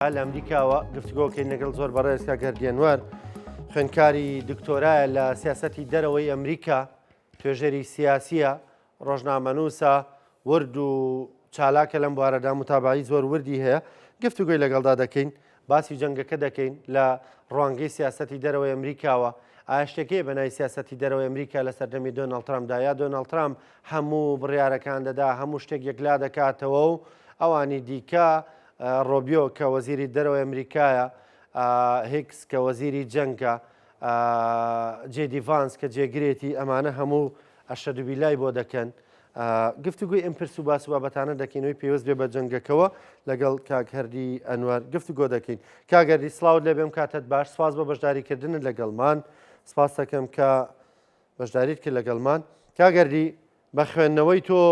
لە ئەمریکاوە گفتوگۆکەین لەگەڵ زۆر بەڕێز کاک هەردی ئەنوەر خوێندکاری دکتۆرایە لە سیاسەتی دەرەوەی ئەمریکا توێژەری سیاسیە ڕۆژنامەنووسە ورد و چالاکە لەم بوارەدا متابعی زۆر وردی هەیە گفتوگۆی لەگەڵدا دەکەین باسی جەنگەکە دەکەین لە ڕوانگەی سیاسەتی دەرەوەی ئەمریکاوە ئایا شتێک هەیە بە ناوی سیاسەتی دەرەوەی ئەمریکا لە سەردەمی دۆناڵد ترامپدا یا دۆناڵد ترامپ هەموو بڕیارەکان دەدا هەموو شتێک یەکلا دەکاتەوە و ئەوانی دیکە ڕۆبیۆ کە وەزیری دەرەوەی ئەمریکایە، هیکس کە وەزیری جەنگە، جێدی ڤانس کە جێگرێتی، ئەمانە هەموو ئەشەدوبیلای بۆ دەکەن. گفتوگۆی ئەم پرس و باس و بابەتانە دەکەینەوەی پێوەست بێ بە جەنگەکەوە لەگەڵ کاک هەردی ئەنوەر گفتوگۆ دەکەین. کاک هەردی سڵاوت لێ بێم کاتت باش سپاس بۆ بەشداریکردنت لەگەڵمان سپاس دەکەم کە بەشداریت کرد لەگەڵمان. کاک هەردی بە خوێندنەوەی تۆ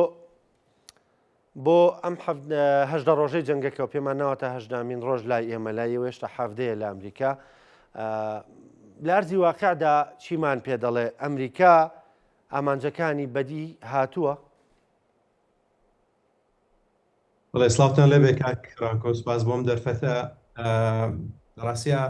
بۆ ئەم 18 ڕۆژەی جەنگەکەەوە پێمان ناوەتە هەژدامین ڕۆژ لای ئێمە لای ئێوە هێشتا حەڤدەیە لە ئەمریکا لە ئەرزی واقعدا چیمان پێ دەڵێ ئەمریکا ئامانجەکانی بەدی هاتووە؟ بەڵێ سڵاوتان لێبێ کاک ڕانکۆ سپاس بۆم دەرفەتە ڕاستە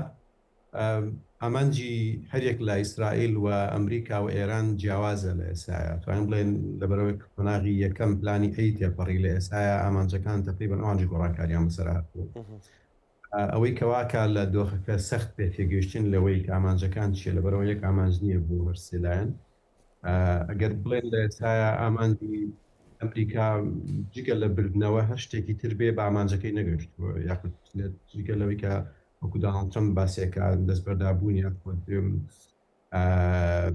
ئامانجی هەریەک لە ئیسرائیل و ئەمریکا و ئێران جیاوازە لە ئێستایا، توانین بڵێین لەبەرئەوەی قۆناغی یەکەم پلانی A تێپەڕی لە ئێستایا ئامانجەکان تەقریبەن ئەوانیش گۆڕانکاریان بەسەر هاتووە. ئەوەی کە واکا لە دۆخەکە سەخت بێت تێگەیشتن لەوەی کە ئامانجەکان چییە لەبەرئەوە یەک ئامانج نییە بۆ هەر سێ لایەن. ئەگەر بڵێن لە ئێستایا ئامانجی ئەمریکا جگە لە بردنەوە هەر شتێکی تر بێ بە ئامانجەکەی نەگەشتووە یاخود جگە لەوەی کە وەکو داناڵد ترەمپ باسێکە دەستبەردابوون یاخود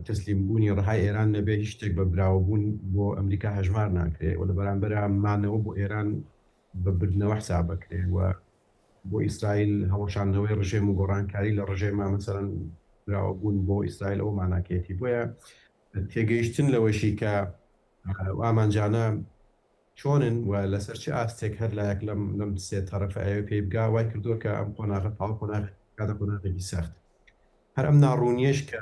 تەسلیم بوونی ڕەهای ئێران نەبێ هیچ شتێک بە براوەبوون بۆ ئەمریکا هەژمار ناکرێ و لە بەرامبەرا مانەوە بۆ ئێران بە بردنەوە حساب بکرێ و بۆ ئیسرائیل هەڵوەشاندنەوەی ڕژێم و گۆڕانکاری لە ڕژێما مەسەلەن براوەبوون بۆ ئیسرائیل ئەوە ماناکەیەتی بۆیە تێگەیشتن لەوەشی کە ئەو ئامانجانە چۆنن و لەسەر چ ئاستێک هەر لایەک لەم لەم سێ تەڕەفە ئەیەوێ پێی بگا وای کردووە کە ئەم قۆناغە تەواو قۆناغ بکاتە قۆناغێکی سەخت هەر ئەم ناڕوونیەش کە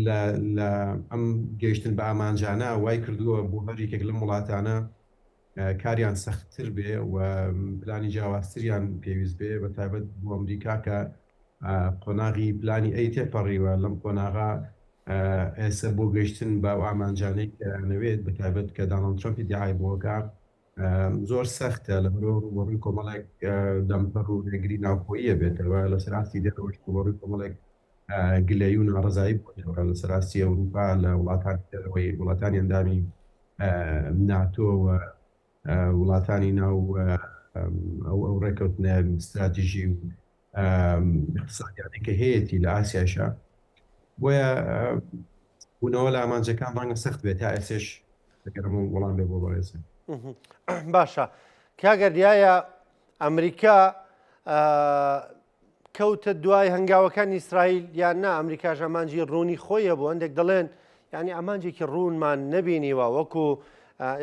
لە لە ئەم گەیشتن بە ئامانجانە وای کردووە بۆ هەر یەکێک لەم وڵاتانە کاریان سەختتر بێ و پلانی جیاوازتریان پێویست بێ بە تایبەت بۆ ئەمریکا کە قۆناغی پلانی A تێپەڕیوە لەم قۆناغا ئێستا بۆ گەیشتن بە ئەو ئامانجانەی کە ئەیانەوێت بە تایبەت کە داناڵد ترەمپ ئیدیعای بۆ ئەکا زۆر سەختە لەبەرئەوە ڕووبەڕووی کۆمەڵێک دەمپەڕ و ڕێگری ناوخۆییە بێتەوە لەسەر ئاستی دەرەوەش ڕووبەڕووی کۆمەڵێک گلەیی و ناڕەزایی بۆتەوە لەسەر ئاستی ئەوروپا لە وڵاتانی دەرەوەی وڵاتانی ئەندامی ناتۆ و وڵاتانی ناو ئەو ئەو ڕێککەوتنە ستراتیژی و اقتصادیانەی کە هەیەتی لە ئاسیاشا بۆیە بوونەوە لە ئامانجەکان ڕەنگە سەخت بێت تا ئێسێش ئەگەر ئەمە وەڵام بێ بۆ بەڕێزە باشە کاگەردیایە ئەمریکا کەوتە دوای هەنگاوەکانی ئیسرائیل یان نا ئەمریکاش ئامانجی ڕوونی خۆی هەبوو هەندێک دەڵێن یعنی ئامانجێکی ڕوونمان نەبینیوە وەکو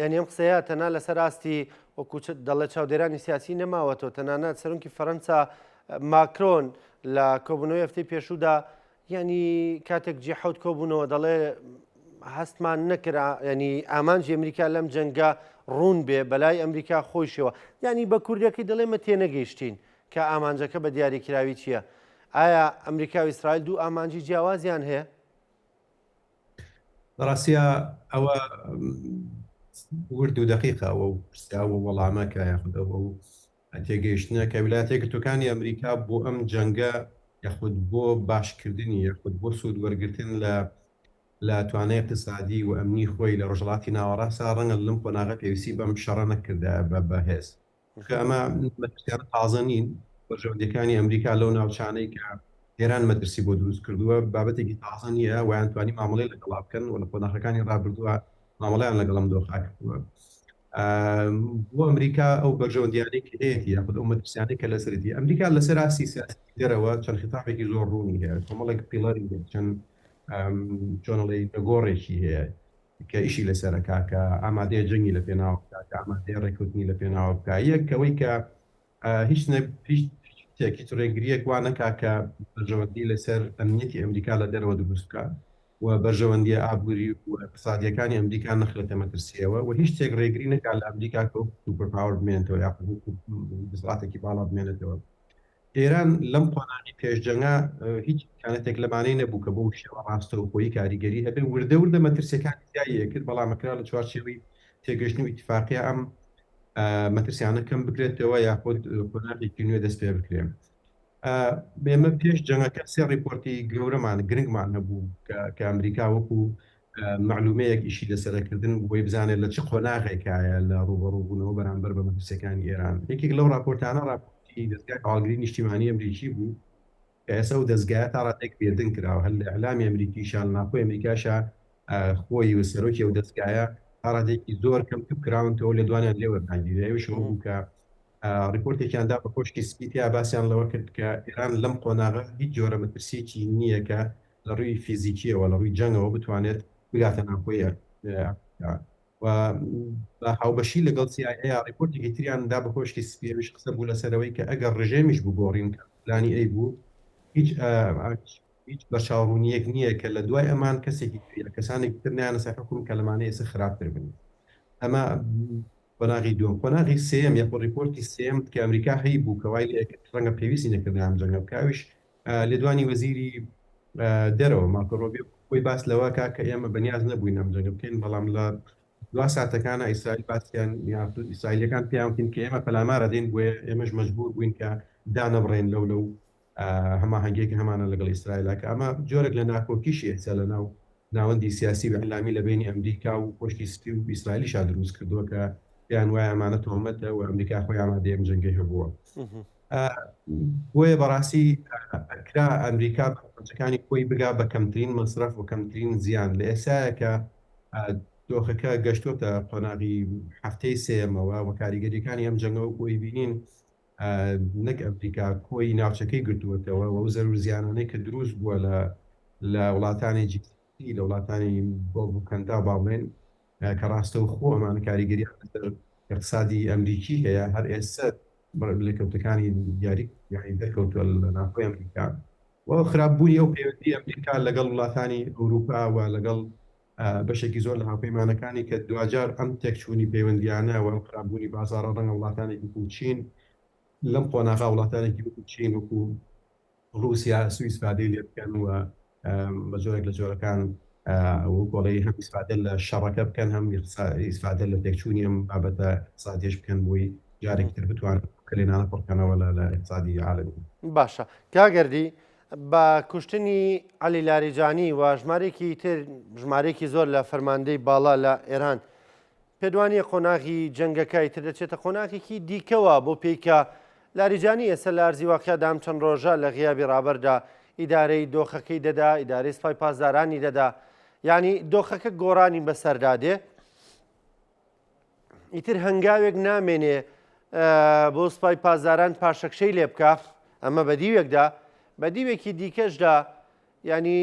یعنی ئەم قسەیە تەنها لەسەر ئاستی وەکو دەڵێ چاودێرانی سیاسی نەماوەتەوە تەنانەت سەرۆکی فەرەنسا ماکرۆن لە کۆبوونەوەی هەفتەی پێشوودا یعنی کاتێک جی حەوت کۆبوونەوە دەڵێ هەستمان نەکرا ینی ئامانجی ئەمریکا لەم جەنگە ڕوون بێ بەلای ئەمریکا خۆیشەوە ینی بە کوردەکەی دەڵێمە تێنەگەیشتین کە ئامانجەکە بە دیاریکراوی چییە؟ ئایا ئەمریکا و ئیسرائیل دوو ئامانجی جیاوازیان هەیە؟ لە ڕاستیا ئەوە ورد و دەقیقە ئەوە پرسیار و وەڵامە کە یاخود ئەوە و تێگەیشتنە کە ویلایەتە یەکگرتووەکانی ئەمریکا بۆ ئەم جەنگە یاخود بۆ باشکردنی یاخود بۆ سوود وەرگرتن لە لە توانای اقتصادی و ئەمنی خۆی لە ڕۆژهەڵاتی ناوەڕاستدا ڕەنگە لەم قۆناغە پێویستی بەم شەڕە نەکردایە بە بەهێز چونکە ئەمە مەترسیانە تازە نین، بەرژەوەندییەکانی ئەمریکا لەو ناوچانەی کە ئێران مەترسی بۆ دروست کردووە بابەتێکی تازە نییە، وایان توانی مامەڵەی لەگەڵا بکەن و لە قۆناخەکانی ڕابردووە مامەڵەیان لەگەڵ ئەم دۆخە کردووە. بۆ ئەمریکا ئەو بەرژەوەندیانەی کە هەیەتی یاخود ئەو مەترسیانەی کە لەسەرێتی ئەمریکا لەسەر ئاستی سیاسی دەرەوە چەند خیتابێکی زۆر ڕوونی هەیە، کۆمەڵێک pillar ی هەیە، چەند چۆنڵی نەگۆڕێکی هەیە کە ئیشی لەسەر ئەکا کە ئامادەیە جەنگی لە پێناوە بکا کە ئامادەیە ڕێککەوتنی لە پێناوە بکا یەک ئەوەی کە هیچ هیچ شتێک هیچ ڕێگرییەک وا نەکا کە بەرژەوەندی لەسەر ئەمنیەتی ئەمریکا لە دەرەوە دروست بکا و بەرژەوەندیە ئابووری و اقتصادیەکانی ئەمریکا نەخرێتە مەترسیەوە و هیچ شتێک ڕێگری نەکا لە ئەمریکا کە وەکو super power بمێنێتەوە یاخود وەکو دەسەڵاتێکی باڵا بمێنێتەوە. ئێران لەم قۆناغی پێش جەنگە هیچ ئیمکانەتێک لەمانەی نەبوو کە بەو شێوە ڕاستەوخۆیی کاریگەری هەبێ، وردە وردە مەترسیەکانی زیای ئەکرد، بەڵام ئەکرا لە چوارچێوەی تێگەشتن و ئیتفاقیە ئەم مەترسیانە کەم بکرێتەوە یاخود قۆناغێکی نوێ دەست پێ بکرێ. ئێمە پێش جەنگەکە سێ ڕیپۆرتی گەورەمان گرنگمان هەبوو کە ئەمریکا وەکو مەعلومەیەک ئیشی لەسەرەکردن بۆی بزانێت لە چ قۆناغێکایە لە ڕووبەڕووبوونەوە بەرامبەر بە مەترسیەکانی ئێران. یەکێک لەو ڕاپۆرتانە ڕاپۆرتی دەزگای هەواڵگری نیشتیمانی ئەمریکی بوو کە ئێستا ئەو دەزگایە تا ڕادەیەک بێدەنگ کراوە، هەر لە ئیعلامی ئەمریکیشا لە ناوخۆی ئەمریکاشا خۆی و سەرۆکی ئەو دەزگایە تا ڕادەیەکی زۆر کەم کپ کراونتەوە لێدوانیان لێ وەرناگیرێ. ئەویش ئەوە بوو کە ڕیپۆرتێکیان دا بە کۆشکی سپی تیا باسیان لەوە کرد کە ئێران لەم قۆناغە هیچ جۆرە مەترسییەکی نییە کە لە ڕووی فیزیکییەوە لە ڕووی جەنگەوە بتوانێت بگاتە ناوخۆی ئەمریکا و بە هاوبەشی لەگەڵ سی ئای ئەی ڕیپۆرتێکی تریان دا بە کۆشکی سپی ئەویش قسە بوو لەسەر ئەوەی کە ئەگەر ڕژێمیش بگۆڕین کە پلانی ئەی بوو هیچ هیچ بەرچاوڕوونییەک نییە کە لە دوای ئەمان کەسێکی تر یا کەسانێکی تر نایەنە سەر حوکم کە لەمانەی ئێستا خراپتر بن. ئەمە قۆناغی دووەم. قۆناغی سێیەم یاخود ڕیپۆرتی سێیەم کە ئەمریکا هەیبوو کە وای لێکرد ڕەنگە پێویستی نەکردایە ئەم جەنگە بکا ئەویش لێدوانی وەزیری دەرەوە مارکۆ ڕۆبیۆ خۆی باس لەوە کا کە ئێمە بەنیاز نەبووین ئەم جەنگە بکەین بەڵام لە دوا ساتەکانە ئیسرائیل باسیان یاخود ئیسرائیلیەکان پێیان وتین کە ئێمە پەلامارە دێن بۆیە ئێمەش مەجبور بووین کە دانەبڕێن لەو لەو هەماهەنگیەک هەمانە لەگەڵ ئیسرائیلا کە ئەمە جۆرێک لە ناکۆکیشی ئێستا لە ناو ناوەندی سیاسی و ئیعلامی لە بەینی ئەمریکا و کۆشکی سپی و ئیسرائیلیشا دروست کردووە کە پێیان وایە ئەمانە تۆمەتە و ئەمریکا خۆی ئامادەی ئەم جەنگەی هەبووە. بۆیە بەڕاستی ئەکرا ئەمریکا بە ئامانجەکانی خۆی بگا بە کەمترین مەسرەف و کەمترین زیان. لە ئێستایا کە دۆخەکە گەشتۆتە قۆناغی هەفتەی سێیەمەوە و کاریگەریەکانی ئەم جەنگە وەکو ئەیبینین نەک ئەمریکا کۆی ناوچەکەی گرتووەتەوە و ئەو زەرور زیانانەی کە دروست بووە لە لە وڵاتانی جی لە وڵاتانی گۆڵف و کەنداو با بڵێن کە ڕاستەوخۆ ئەمانە کاریگەریان لەسەر اقتصادی ئەمریکی هەیە هەر ئێستا لێکەوتەکانی دیاری یانی دەرکەوتووە لە ناوخۆی ئەمریکا و خراپبوونی ئەو پەیوەندی ئەمریکا لەگەڵ وڵاتانی ئەوروپا و لەگەڵ بەشێکی زۆر لە هاوپەیمانەکانی کە دواجار ئەم تێکچوونی پەیوەندیانە و ئەم خراپبوونی بازاڕە ڕەنگە وڵاتانێکی وەکو چین لەم قۆناغا وڵاتانێکی وەکو چین وەکو ڕووسیا سوو ئیسفادەی لێ بکەن و بە جۆرێک لە جۆرەکان وەکۆڵی هەم ئیسفادە لە شەڕەکە بکەن هەم ئیسفادە لە تێکچوونی ئەم بابەتە اقتصادیش بکەن بۆی جارێکی تر بتوان کەلێنانە پڕکەنەوە لە اقتصادی عالەمی. باشە کاک گەردی بە کوشتنی عەلی لاریجانی و ژمارەیەکی تر ژمارەیەکی زۆر لە فەرماندەی باڵا لە ئێران پێت وانییە قۆناغی جەنگەکە ئیتر دەچێتە قۆناغێکی دیکەوە بۆ پێی کە لاریجانی ئێستا لە ئەرزی واقیعدا ئەم چەند ڕۆژە لە غیابی ڕابەردا ئیدارەی دۆخەکەی دەدا ئیدارەی سپای پاسدارانی دەدا یعنی دۆخەکە گۆڕانی بەسەردا دێ ئیتر هەنگاوێک نامێنێ بۆ سپای پاسداران پاشەکشەی لێ بکە ئەمە بە دیوێکدا بە دیوێکی دیکەشدا ینی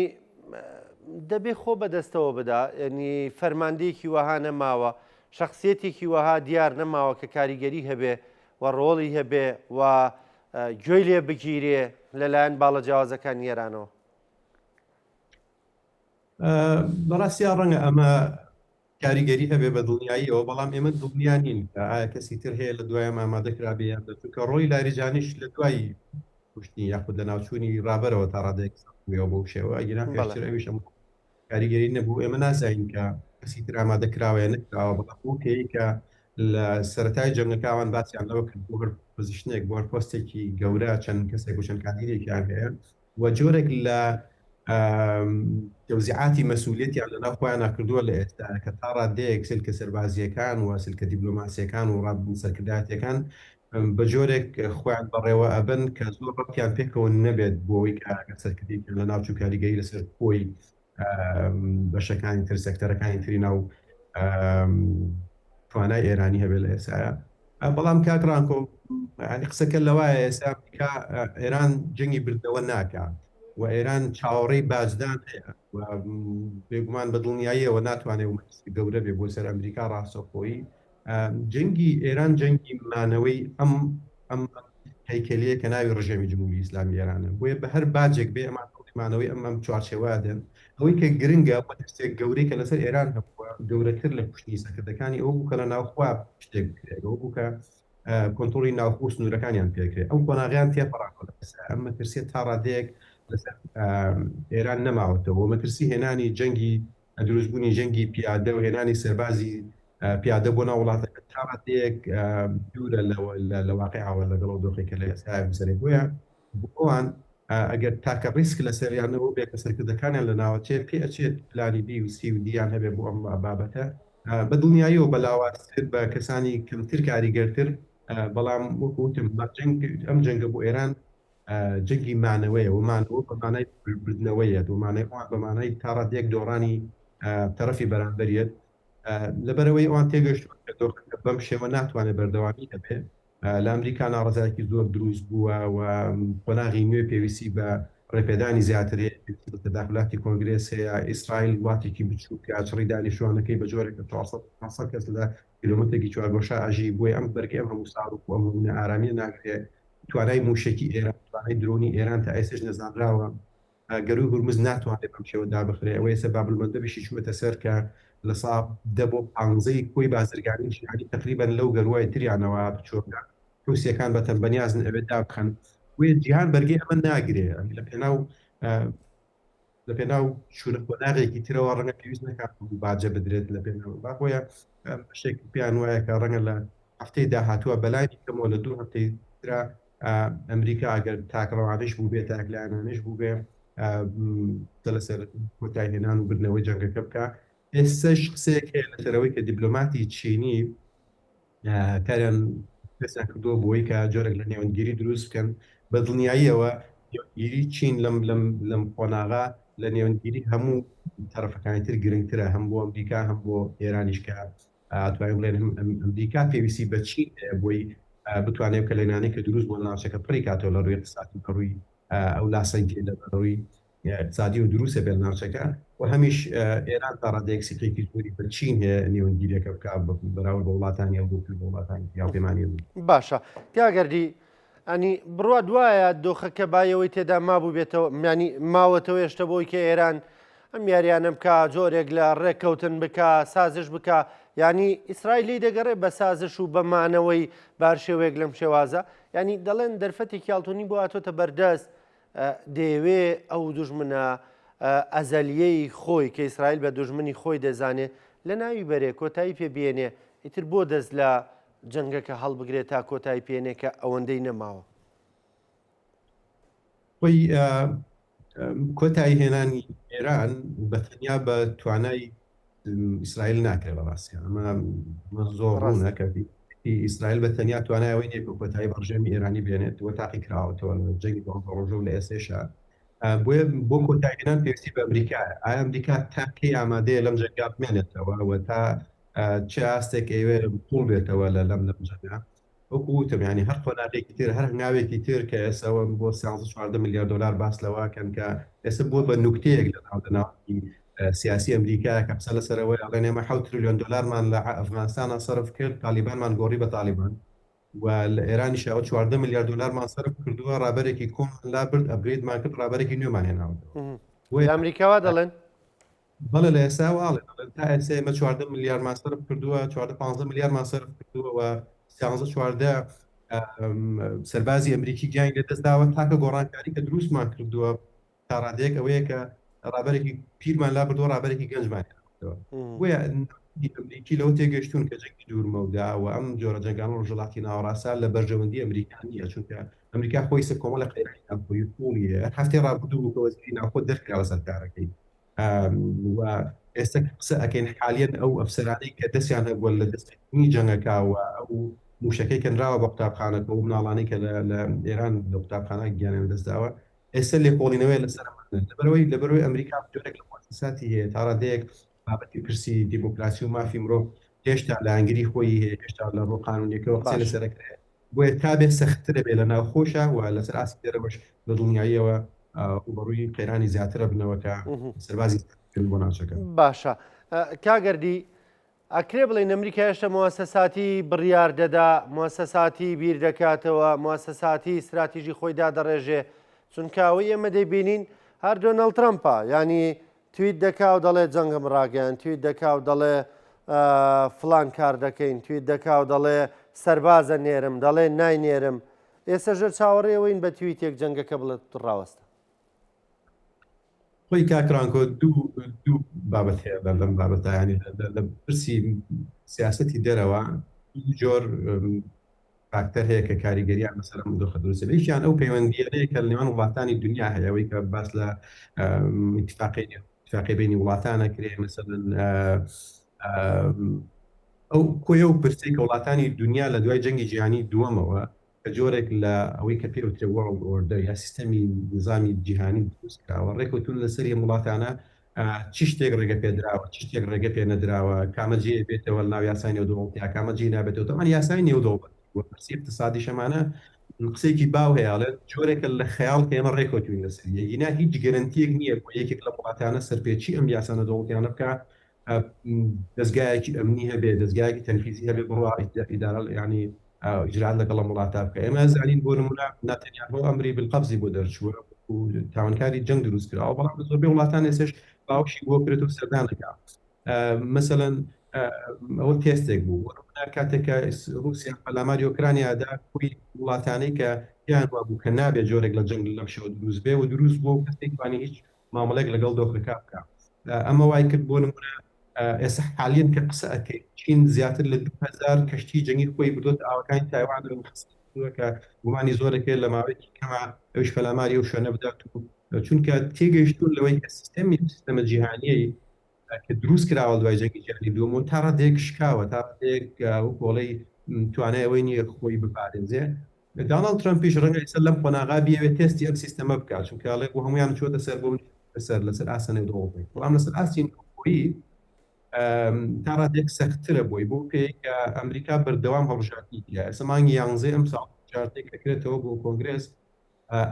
دەبێ خۆ بەدەستەوە بدا ینی فەرماندەیەکی وەها نەماوە شخصیتێکی وەها دیار نەماوە کە کاریگەری هەبێ و ڕۆڵی هەبێ و گوێی لێ بگیرێ لەلایەن باڵە جیاوازەکانی ئێرانەوە. بەڕاستیا ڕەنگە ئەمە کاریگەری هەبێ بە دڵنیاییەوە، بەڵام ئێمە دڵنیا نین کە ئایا کەسی تر هەیە لە دوای ئەم ئامادە کرابێ یان نە، چونکە ڕۆڵی لاریجانیش لە دوای کوشتنی یاخود لەناوچوونی ڕابەرەوە تا ڕادەیەک سەخت بوویەوە بەو شێوە، ئەگینا پێشتر ئەویش ئەم کاریگەری نەبوو. ئێمە نازانین کە کەسی تر ئامادە کراوە یا نەکراوە، بەڵام بەو پێیەی کە لە سەرەتای جەنگەکە ئەوان باسیان لەوە کرد بۆ هەر position ێک، بۆ هەر پۆستێکی گەورە چەند کەسێک و چەند کاندیدێکیان هەیە و جۆرێک لە تەوزیعاتی مەسئولیەتیان لەناو خۆیانا کردووە لە ئێستا کە تا ڕادەیەک سلکە سەربازییەکان و سلکە دیبلۆماسییەکان و سەرکردایەتییەکان بە جۆرێک خۆیان بەڕێوە ئەبەن کە زۆر ڕەبتیان پێکەوە نەبێت بۆ ئەوەی کە ئەگەر سەرکردەیەکیان لەناو چوو کاریگەری لەسەر کۆی بەشەکانی تر سێکتەرەکانی تری ناو توانای ئێرانی هەبێت لە ئێستایا. بەڵام کاک ڕانکۆ ینی قسەکە لەوایە ئێستا ئەمریکا ئێران جەنگی بردنەوە ناکا و ئێران چاوەڕێی باجدان هەیە و بێگومان بە دڵنیاییەوە ناتوانێت مەترسی گەورە بێ بۆ سەر ئەمریکا ڕاستەوخۆیی جەنگی ئێران جەنگی مانەوەی ئەم ئەم هەیکەلیە کە ناوی ڕژێمی جمهوری ئیسلامی ئێرانە بۆیە بە هەر باجێک بێ ئەمان هەوڵی مانەوەی ئەم ئەم چوارچێوە دێن ئەوەی کە گرنگە مەترسیە گەورەی کە لەسەر ئێران هەبووە گەورەتر لە کوشتنی سەرکردەکانی ئەوە بوو کە لە ناوخوا شتێک بکرێت ئەوە بوو کە کۆنترۆڵی ناوخۆ و سنوورەکانیان پێکرێت ئەو قۆناغیان تێپەڕاندووە. ئەم مەترسیە تا ڕادەیەک لەسەر ئێران نەماوەتەوە مەترسی هێنانی جەنگی دروستبوونی جەنگی پیادە و هێنانی سەربازی پیادە بۆ ناو وڵاتەکە تا ڕادەیەک دوورە لە واقعەوە لەگەڵ ئەو دۆخێک کە لە ئێستا گوزەرێ. بۆیە بۆ ئەوان ئەگەر تاکە ڕیسک لەسەریانەوە بێت کە سەرکردەکانیان لە ناوەچێ، پێ ئەچێت پلانی بی و سی و دییان هەبێ بۆ ئەم بابەتە. بە دڵنیاییەوە بە لاوازتر، بە کەسانی کەمتر کاریگەرتر، بەڵام وەکو وتم ئەم جەنگە بۆ ئێران جەنگی مانەوەیە و مانەوە بە مانای بردنەوەیەت و مانای ئەوان بە مانای تا ڕادەیەک دۆڕانی تەرەفی بەرامبەریەت. لەبەرئەوەی ئەوان تێگەشتوون کە دۆخەکە بەم شێوە ناتوانێت بەردەوامی هەبێ. لە ئەمریکا ناڕەزایەکی زۆر دروست بووە و قۆناغی نوێ پێویستی بە ڕێپێدانی زیاتر هەیە، پێویستی بە تەداخولاتی کۆنگرێس هەیە. ئیسرائیل وڵاتێکی بچووکە، چڕی دانیشتووانەکەی بە جۆرێک کە 400 500 کەس لە کیلۆمەترێکی چوارگۆشە ئەژی، بۆیە ئەم بەرگەی ئەم هەموو ساروخ و ئەم هەموو نائارامییە ناگرێ. توانای مووشەکی ئێران، توانای درۆنی ئێران تا ئێستەش نەزانراوە. گەرووی هورمز ناتوانرێت بەم شێوە دابخرێت، ئەوەی ئێستا بابلمەندەبیشی چووەتە سەر کە لە سا دە بۆ پانزەی کۆی بازرگانی جیهانی تەقریبەن لەو گەرووە تریانەوە بچووکە، حوسییەکان بە تەنبەنیازن ئەوێ دابخەن، بۆیە جیهان بەرگەی ئەمە ناگرێ، یانی لە پێناو لە پێناو چوونە قۆناغێکی ترەوە ڕەنگە پێویست نەکات باجە بدرێت لە پێناو با، بۆیە بەشێک پێیان وایە کە ڕەنگە لە هەفتەی داهاتووە بەلانی کەمەوە لە دوو هەفتەی ترا ئەمریکا ئەگەر تاکڕەوانەش بووبێ تاکلایەنانەش بووبێ قسە لەسەر کۆتایهێنان و بردنەوەی جەنگەکە بکە. ئێستاش قسەیەک هەیە لەسەرەوەی کە دیپلۆماتی چینی کاریان پێسیان کردووە بۆی کە جۆرێک لە نێوەندگیری دروست بکەن. بە دڵنیاییەوە نێوەندگیری چین لەم لەم لەم قۆناغا لە نێوەندگیری هەموو تەرەفەکانی تر گرنگترە، هەم بۆ ئەمریکا هەم بۆ ئێرانیش کە ئەتوانین بڵێن هەم ئەمریکا پێویستی بە چین هەیە بۆی بتوانێت کە لەنانەی کە دروست بۆ ناوچەکە پڕی کاتەوە لە ڕووی اقتصادی لە ڕووی ئەو لاسەنگی لە ڕووی اقتصادی و دروستە بێت ناوچەکە و هەمیش ئێران تا ڕادەیەک سیقێکی زۆری بە چین هەیە نێوەندگیریەکە بکات بەراورد بە وڵاتانی ئەوروپی و وڵاتانی هاوپەیمانی ئەوروپی. باشە تیاگەردی ئەنی بڕوا دوایە دۆخەکە بایەوەی تێدا مابوو بێتەوە میانی ماوەتەوە هێشتا بۆی کە ئێران ئەم یاریانە بکا جۆرێک لە ڕێککەوتن بکا سازش بکا یعنی ئیسرائیل لی دەگەڕێ بە سازش و بە مانەوەی بار شێوەیەک لەم شێوازە یعنی دەڵێن دەرفەتێکی ئاڵتونی بۆ هاتۆتە بەردەست دەیەوێ ئەو دوژمنە ئەزەلیەی خۆی کە ئیسرائیل بە دوژمنی خۆی دەزانێ لە ناوی بەرێ کۆتایی پێ بێنێ ئیتر بۆ دەست لە جەنگەکە هەڵبگرێت تا کۆتایی پێنێ کە ئەوەندەی نەماوە. خۆی کۆتایی هێنانی ئێران بە تەنیا بە توانای ئیسرائیل ناکرێت بە ڕاستی ئەمە زۆر ڕوونە کە ئیسرائیل بە تەنیا توانای ئەوەی نییە کە کۆتایی بە ڕژێمی ئێرانی بێنێت و تاقی کراوەتەوە لە جەنگی دوانزە ڕۆژە و لە ئێستێشا بۆیە بۆ کۆتاییهێنان پێویستی بە ئەمریکایە. ئایا ئەمریکا تا کەی ئامادەیە لەم جەنگا بمێنێتەوە و تا چ ئاستێک ئەیەوێ قوڵ بێتەوە لە لەم لەم جەنگا؟ وەکو وتم یانی هەر قۆناغێکی تر هەر هەنگاوێکی تر کە ئێستا بۆ 13 14 ملیار دلار باس لەوە کەن کە ئێستا بووە بە نوکتەیەک لە ناو لە ناوەندی سیاسی ئەمریکا کە قسە لەسەرەوەی ئەڵێن ئێمە 7 تریلیۆن دلارمان لە ئەفغانستانە سەرف کرد تالیبانمان گۆڕی بە تالیبان و لە ئێرانیش ئەوە 14 ملیار دلارمان سەرف کردووە ڕابەرێکی کۆنمان لابرد upgrade مان کرد ڕابەرێکی نوێمان هێناوەتەوە. لە ئەمریکاوە دەڵێن بەڵێ لە ئێستا واڵێ دەڵێن تا ئێستا ئێمە 14 ملیارمان سەرف کردووە 14 15 ملیارمان سەرف کردووە و 13 14 سەربازی ئەمریکی گیانی لەدەست داوە تاکە گۆڕانکاری کە دروستمان کردووە تا ڕادەیەک ئەوەیە کە ڕابەرێکی پیرمان لا بردووە ڕابەرێکی گەنجمان هێناوەتەوە بۆیە ئەمریکی لەوە تێگەشتون کە جەنگی دوورمەودا و ئەم جۆرە جەنگانە ڕۆژهەڵاتی ناوەڕاستە لە بەرژەوەندی ئەمریکا نییە چونکە ئەمریکا خۆی سە کۆمەڵە قەیرانی ناوخۆیی قووڵی هەیە هەفتەی ڕابردوو بوو کە وەزیری ناوخۆ دەرکرا لەسەر کارەکەی و ئێستا کە قسە ئەکەین حالیەن ئەو ئەفسەرانەی کە دەستیان هەبووە لە دەستپێکردنی جەنگەکە و ئەو مووشەکەی کە نراوە بە قوتابخانەکە و مناڵانەی کە لە ئێران لە قوتابخانە گیانیان لەدەستداوە ئێستا لێکۆڵینەوەی لەسەر ئەمانە لەبەرەوەی لەبەرەوەی ئەمریکا جۆرێک لە موسساتی هەیە تا ڕادەیەک بابەتی پرسی دیموکراسی و مافی مرۆڤ هێشتا لایەنگری خۆی هەیە هێشتا لە ڕوو قانونیەکەوە قسەی باش لەسەر ئەکرێت بۆیە تا بێ سەختترە بێ لە ناوخۆشە و لەسەر ئاستی دەرەوەش بە دڵنیاییەوە ڕووبەڕووی قەیرانی زیاترە بنەوە کە سەربازی بۆ ناوچەکە. باشە کاک گەردی ئەکرێ بڵێین ئەمریکا هێشتا موەسەساتی بڕیار دەدا، موەسەساتی بیر دەکاتەوە، موەسەساتی ستراتیژی خۆی دادەڕێژێ، چونکە ئەوەی ئێمە دەیبینین هەر دۆناڵد ترەمپە، یانی تویت دەکا و دەڵێ جەنگم ڕاگەیان، تویت دەکا و دەڵێ فڵان کار دەکەین، تویت دەکا و دەڵێ سەربازە نێرم، دەڵێ ناینێرم. ئێستا ژەر چاوەڕێ ئەوەین بە تویتێک جەنگەکە بڵێت ڕاوەستە. خۆی کاک ڕانکۆ دوو بابەت هەیە لەم بابەتە یانی لە پرسی سیاسەتی دەرەوە دوو جۆر فاکتەر هەیە کە کاریگەریان لەسەر ئەم دۆخە دروست دەبێت. یەکیان ئەو پەیوەندییەیە کە لە نێوان وڵاتانی دنیا هەیە، ئەوەی کە باس لە ئیتفاقی ئیتفاقی بینی وڵاتان ئەکرێ، مەسەلەن ئەو کۆی ئەو پرسەی کە وڵاتانی دنیا لە دوای جەنگی جیهانی دووەمەوە کە جۆرێک لە ئەوەی کە پێی وترێ World Order یا سیستەمی نیزامی جیهانی دروست کراوە، ڕێکەوتوون لەسەری ئەم وڵاتانە چ شتێک ڕێگە پێدراوە، چ شتێک ڕێگە پێ نەدراوە، کامە جێ بێتەوە لەناو یاسای نێودەوڵەتی یا کامە جێی نابێتەوە. تەبعەن یاسای نێودەوڵەتی و پرسی ئیقتسادیش ئەمانە قسەیەکی باو هەیە ئەڵێن جۆرێکە لە خەیاڵ کە ئێمە ڕێکەوتوین لەسەری، یەگینا هیچ گەرەنتییەک نییە بۆ یەکێک لەم وڵاتانە سەرپێچی ئەم یاسا نێودەوڵەتیانە بکا، دەزگایەکی ئەمنی هەبێ، دەزگایەکی تەنفیزی هەبێ بڕوا ئیدارە یانی ئیجرات لەگەڵ ئەم وڵاتە بکە. ئێمە زانین بۆ نمونە ناتەنیاهۆ ئەمری بالقەبزی بۆ دەرچووە و تاوانکاری جەنگ دروست کراوە، بەڵام لە زۆربەی وڵاتان ئێستاش باوەشی بۆ کرێت و سەردان دەکا. مەسەلەن ئەوە تێستێک بوو. بۆ نمونە کاتێک کە ڕووسیا پەلاماری ئۆکرانیا دا، کۆی وڵاتانەی کە پێیان وابوو کە نابێ جۆرێک لە جەنگ لەم شێوە دروست بێ و دروست بووە و کەس نەیتوانی هیچ مامەڵەیەک لەگەڵ دۆخەکە بکا. ئەمە وای کرد بۆ نمونە ئێستا حالیەن کە قسە ئەکەین چین زیاتر لە 2000 کەشتی جەنگی خۆی بردۆتە ئاوەکانی تایوان و خستووە کە گومانی زۆرێک هەیە لە ماوەیەکی کەما ئەویش پەلاماری ئەو شوێنە بدات و چونکە تێگەیشتوون لەوەی کە سیستەمی سیستەمە جیهانیەی کە دروست کراوە دوای جەنگی جیهانی دووەم و تا ڕادەیەک شکاوە تا ڕادەیەک وەکو ئەڵێی توانای ئەوەی نییە خۆی بپارێزێ داناڵد ترەمپیش ڕەنگە ئێستا لەم قۆناغا بیەوێت تێستی ئەم سیستەمە بکات، چونکە ئەڵێ بۆ هەموویان چووەتە سەر بۆ منیش چووەتە سەر لەسەر ئاستە نێودەوڵەتی، بەڵام لەسەر ئاستی ناوخۆیی تا ڕادەیەک سەختترە بۆی، بەو پێیەی کە ئەمریکا بەردەوام هەڵبژاردنی تیایە، ئێستا مانگی یانزەی ئەمساڵ هەڵبژاردنێک ئەکرێتەوە بۆ کۆنگرێس،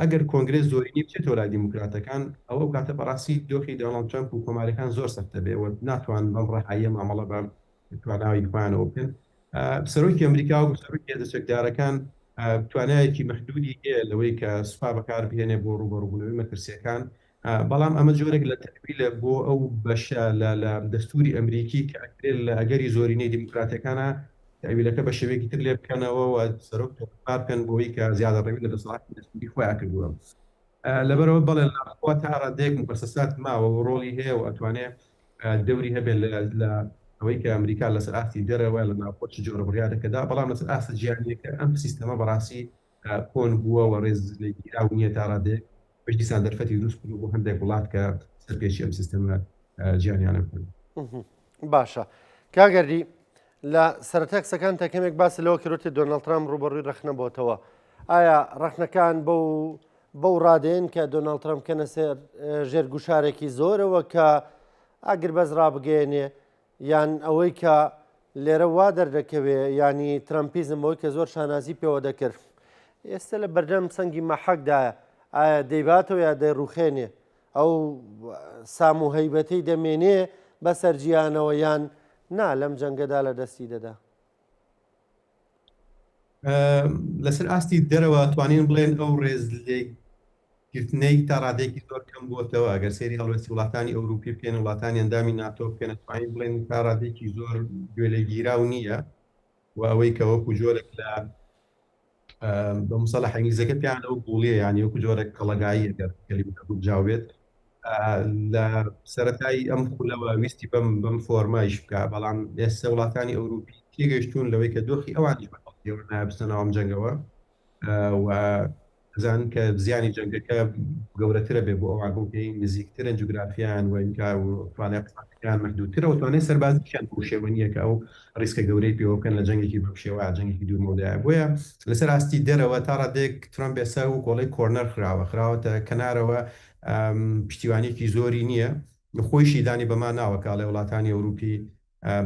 ئەگەر کۆنگرێس زۆرینەی بچێتەوە لای دیموکراتەکان، ئەوە ئەو کاتە بەڕاستی دۆخی داناڵد ترەمپ و کۆمارییەکان زۆر سەخت دەبێ و ناتوانن بەم ڕەهاییە مامەڵە بە تواناوی خۆیانەوە بکەن. سەرۆکی ئەمریکا و سەرۆکی هێزە چەکدارەکان توانایەکی مەحدودی هەیە لەوەی کە سوپا بەکاربهێنێ بۆ ڕووبەڕووبوونەوەی مەترسییەکان، بەڵام ئەمە جۆرێک لە تەئویلە بۆ ئەو بەشە لە لە دەستووری ئەمریکی کە ئەکرێت لە ئەگەری زۆرینەی دیموکراتەکانا تەئویلەکە بە شێوەیەکی تر لێ بکەنەوە و سەرۆک تۆمەتبار بکەن بۆی کە زیادەڕەوی لە دەسەڵاتی دەستووری خۆیان کردووە. لەبەرئەوە بەڵێ لە تا ڕادەیەک موئەسەسات ماوە و ڕۆڵی هەیە و ئەتوانێ دەوری هەبێت لە ئەوەی کە ئەمریکا لەسەر ئاستی دەرەوە لە ناوخۆ چ جۆرە بڕیارێکە دا، بەڵام لەسەر ئاستە جیهانییەکە ئەم سیستەمە بەڕاستی کۆن بووە و ڕێز لێگیراو نییە تا ڕادەیەک، ئەویش دیسان دەرفەتی دروست کردووە بۆ هەندێک وڵات کە سەرپێچی ئەم سیستەمە جیهانیانە بکەن. باشە کاک گەردی لە سەرەتای قسەکانتا کەمێک باست لەوە کرد وتت دۆناڵد ترامپ ڕووبەڕووی ڕەخنە بۆتەوە ئایا ڕەخنەکان بەو بەو ڕادەیەن کە دۆناڵد ترامپ کەنە سەر ژێر گوشارێکی زۆرەوە کە ئاگربەست ڕابگەیەنێ یان ئەوەی کە لێرە وا دەردەکەوێ ینی ترەمپیزم بەوەی کە زۆر شانازی پێوە دەکرد ئێستا لە بەردەم سەنگی مەحەکدایە ئایا دەیباتەوە یا دەیڕوخێنێ ئەو سام و هەیبەتەی دەمێنێ بەسەر جیهانەوە یان نا لەم جەنگەدا لە دەستی دەدا؟ لەسەر ئاستی دەرەوە توانین بڵێن ئەو ڕێز لێگرتنەی تا ڕادەیەکی زۆر کەم بووەتەوە ئەگەر سەیری هەڵوێستی وڵاتانی ئەوروپی بکەین وڵاتانی ئەندامی ناتۆ بکەن توانین بڵێن تا ڕادەیەکی زۆر گوێ لێگیراو نییە و ئەوەی کە وەکو جۆرێک لە بە مسەلەح ئینگلیزەکە پێیان ئەو گوڵیە یانی وەکو جۆرێک کەڵەگایی ئەگەر کەلیمەکە گونجاو بێت لە سەرەتای ئەم خولەوە ویستی بەم بەم فۆرمایش بکە بەڵام ئێستا وڵاتانی ئەوروپی تێگەیشتوون لەوەی کە دۆخی ئەوانیش بە کەڵکیەوە نایە بچنە ناو ئەم جەنگەوە و ئەزانن کە زیانی جەنگەکە گەورەترە بێ بۆ ئەوان بۆ پێی نزیکترن جوگرافیان و ئینکا و توانای قسەکان مەحدودترە و توانای سەربازیشیان بەو شێوە نییە کە ئەو ڕیسکە گەورەی پێوە بکەن لە جەنگێکی بەم شێوە جەنگێکی دوور مەودایە بۆیە لەسەر ئاستی دەرەوە تا ڕادەیەک ترەمپ ئێستا و کۆڵەی corner خراوە خراوەتە کەنارەوە پشتیوانیەکی زۆری نییە خۆیشی دانی بەما ناوە کە ئەڵێ وڵاتانی ئەوروپی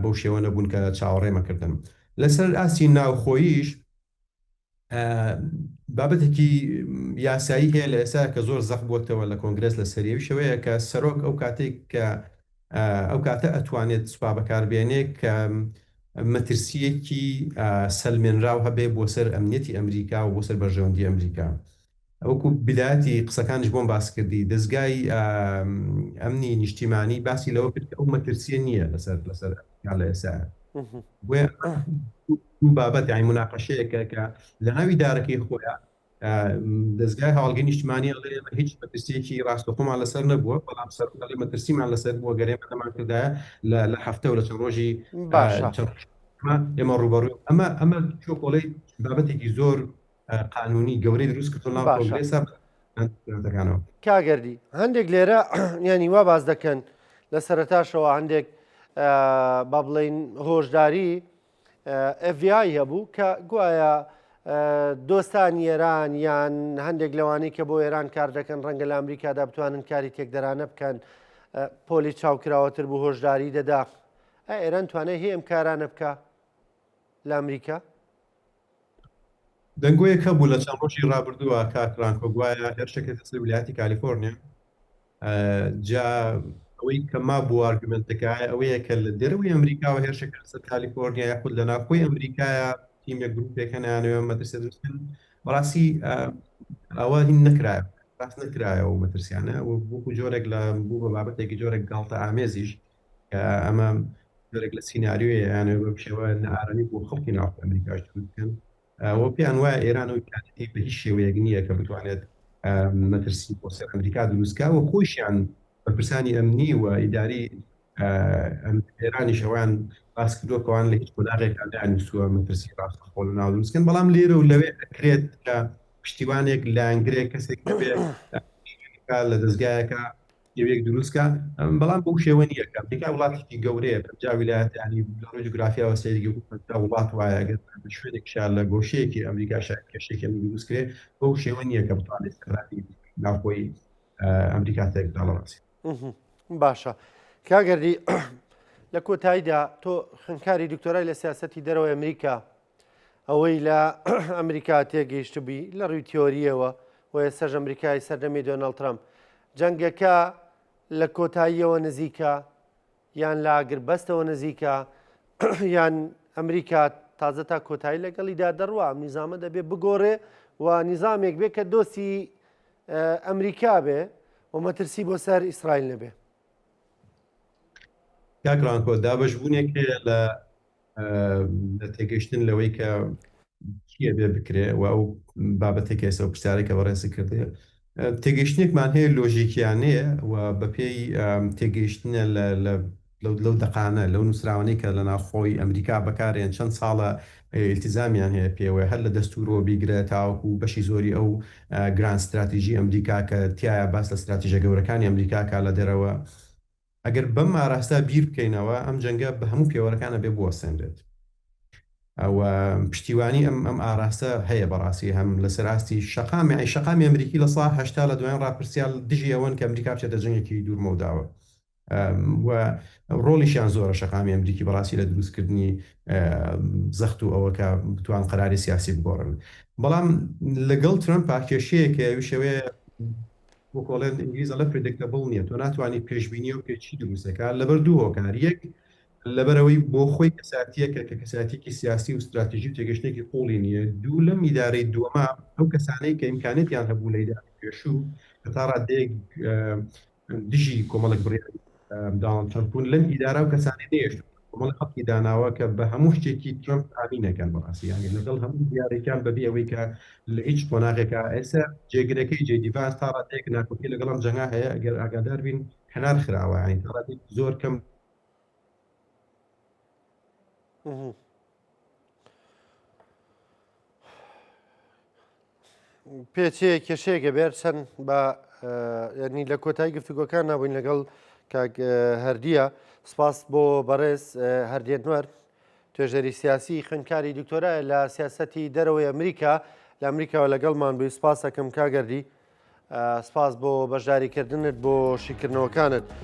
بەو شێوە نەبوون کە چاوەڕێمەکردن لەسەر ئاستی ناوخۆییش بابەتێکی یاسایی هەیە لە ئێستا کە زۆر زەق بووەتەوە لە کۆنگرێس لە سەریەویشەوەیە کە سەرۆک ئەو کاتێک کە ئەو کاتە ئەتوانێت سوپا بەکاربێنێ کە مەترسیەکی سەلمێنراو هەبێ بۆ سەر ئەمنیەتی ئەمریکا و بۆ سەر بەرژەوەندی ئەمریکا. وەکو بدایەتی قسەکانیش بۆم باس کردی دەزگای ئەمنی نیشتیمانی باسی لەوە کرد کە ئەو مەترسیە نییە لەسەر لەسەر ئەمریکا لە ئێستا بۆیە دوو بابەت یانی مناقەشەیەکە کە لە ناوی دارەکەی خۆیان. دەزگای هەواڵگری نیشتمانی ئەڵێ ئێمە هیچ مەترسیەکی ڕاستەوخۆمان لەسەر نەبووە، بەڵام سەرۆک ئەڵێ مەترسیمان لەسەر بووە گەر ئێمە نەمانکردایە لە لە هەفتە و لە چەند ڕۆژی باشە. چەند ڕۆژی ئێمە ڕووبەڕووی ئەمە ئەمە چۆکۆڵەی بابەتێکی زۆر قانونی گەورەی دروست کردو ناو باشە. کۆنگرێسا بەکانەوە. کاک گەردی هەندێک لێرە یانی وا باس دەکەن لە سەرەتاشەوە هەندێک با بڵێین هۆشداری FBI هەبوو کە گوایە دۆستانی ئێران یان هەندێک لەوانەی کە بۆ ئێران کار دەکەن ڕەنگە لە ئەمریکادا بتوانن کاری تێکدەرانە بکەن پۆلیس چاوکراوەتر بوو هۆشداری دەدا ئێران توانای هەیە ئەم کارانە بکە لە ئەمریکا؟ دەنگۆیەک هەبوو لە چەند ڕۆژی ڕابردووە کاک ڕانکۆ گوایە هێرشەکەیتە سەر ویلایەتی کالیفۆرنیا جا ئەوەی کە مابوو argument ەکە ئەوەیە کە لە دەرەوەی ئەمریکاوە هێرشەکە سەر کالیفۆرنیا یاخود لە ناوخۆی ئەمریکایە تیمێک گروپێک هەنانەوە مەترسی دروستکەن بەڕاستی ئەوە هین نەکرایە ڕاست نەکرایەوە مەترسیانە و وەکو جۆرێک لە بوو بە بابەتێکی جۆرێک گاڵتە ئامێزیش کە ئەمە جۆرێک لە سیناریۆیە یانەوە بەم شێوە نائارامی بۆ خەڵکی ناوخۆی ئەمریکاش دروست بکەن و پێیان وایە ئێران ئەو ئیمکانیەتەی بە هیچ شێوەیەک نییە کە بتوانێت مەترسی بۆ سەر ئەمریکا دروست کا و خۆیشیان بەرپرسانی ئەمنی و ئیداری ئێرانیش ئەوان باس کردووە کەوان لە هیچ قۆناغێکدا نەیانویستووە مەترسی ڕاستەوخۆ لە ناو دروست بکەن بەڵام لێرە و لەوێ ئەکرێت کە پشتیوانێک لایەنگرێک کەسێک هەبێ لە دەزگایەکە شێوەیەک دروست کا بەڵام بەو شێوە نییە کە ئەمریکا وڵاتێکی گەورەیە 50 ویلایەت ینی لە ڕووی جوگرافیاوە سەیری وەکو 50 وڵات وایە ئەگەر لە شوێنێک شار لە گۆشەیەکی ئەمریکا شار کێشێکی ئەمنی دروست کرێ بەو شێوە نییە کە بتوانێت ئیستقراری ناوخۆی ئەمریکا تێک بدا لە ڕاستی. باشە کاک گەردی لە کۆتاییدا تۆ خوێندکاری دکتۆرای لە سیاسەتی دەرەوەی ئەمریکا ئەوەی لە ئەمریکا تێگەیشتبووی لە ڕووی تیۆرییەوە و ئێستاش ئەمریکای سەردەمی دۆناڵد ترەمپ، جەنگەکە لە کۆتاییەوە نزیکە یان لە ئاگربەستەوە نزیکە یان ئەمریکا تازە تا کۆتایی لەگەڵیدا دەڕوا ئەم نیزامە دەبێ بگۆڕێ و نیزامێک بێ کە دۆستی ئەمریکا بێ و مەترسی بۆ سەر ئیسرائیل نەبێ. کاک ڕانکۆ دابەشبوونێک هەیە لە لە تێگەشتن لەوەی کە چییە بێ بکرێ و ئەو بابەتێک ئێستا و پرسیارێک کە بەڕێزت کردێ تێگەیشتنێکمان هەیە لۆژیکیانەیە و بەپێی تێگەیشتنە لە لەو دەقانە لەو نووسراوانەی کە لە ناوخۆی ئەمریکا بەکارێن چەند ساڵە ئیلتیزامیان هەیە پێوە هەر لە دەستورەوە بیگرە تاوەکو بەشی زۆری ئەو grand strategy ئەمریکا کە تایە باس لە ستراتیژە گەورەکانی ئەمریکا کا لە دەرەوە ئەگەر بەم ئاراستە بیر بکەینەوە ئەم جەنگە بە هەموو پێوەرەکان ئەبێ بوەستێنرێت و پشتیوانی ئەم ئەم ئاراستە هەیە بەڕاستی هەم لەسەر ئاستی شەقامی ئەی شەقامی ئەمریکی لە سا 80 لە دوایین ڕاپرسیال دژی ئەوەن کە ئەمریکا بچێتە جەنگێکی دوورمەوداوە و ڕۆڵیشیان زۆرە شەقامی ئەمریکی بەڕاستی لە دروستکردنی زەخت و ئەوە کە بتوان قەراری سیاسی بگۆڕن بەڵام لەگەڵ ترەمپ کێشەیەک هەیە ئەویش ئەوەیە وەکو ئەڵێن ئینگلیز ئەڵێ predictable نییە تۆ ناتوانانی پێشبینی ئەو بکەیت چی دروست دەکات لەبەر دوو هۆکار یەک لەبەرەوەی بۆ خۆی کەساتیەکە کە کەساتێکی سیاسی و استراتیژی و تێگەشتێکی قوڵی نییە دوو لەم ئیدارەی دووەمە ئەو کەسانەی کە ئیمکانێتیان هەبوو لە ئیدارەی پێشوو کە تا ڕادەیەک دژی کۆمەڵێک بڕیاری داناڵد ترەمپ بوون لەم ئیدارە و کەسانی نەیەشت کۆمەڵی خەڵکی داناوە کە بە هەموو شتێکی ترەمپ ئامینەکەن بەڕاستی یانی لەگەڵ هەموو بڕیارێکیان بەبێ ئەوەی کە لە هیچ قۆناغێکا ئێستا جێگرەکەی جەی دی ڤانس تا ڕادەیەک ناکۆکی لەگەڵ ئەم جەنگا هەیە ئەگەر ئاگادار بین کەنار خراوە یانی تا ڕادەیەک زۆر کەم پێچەیە کێشەیەکە بێر چەند بە یعنی لە کۆتایی گفتوگۆکان نابووین لەگەڵ کاک هەردیە سپاس بۆ بەڕێز هەردیە نوەر توێژەری سیاسی خوێندکاری دکتۆرای لە سیاستی دەرەوەی ئەمریکا لە ئەمریکاوە لەگەڵمان بووی سپاسەکەم کاگەردی سپاس بۆ بەشداریکردنت بۆ شیکردنەوەکانت.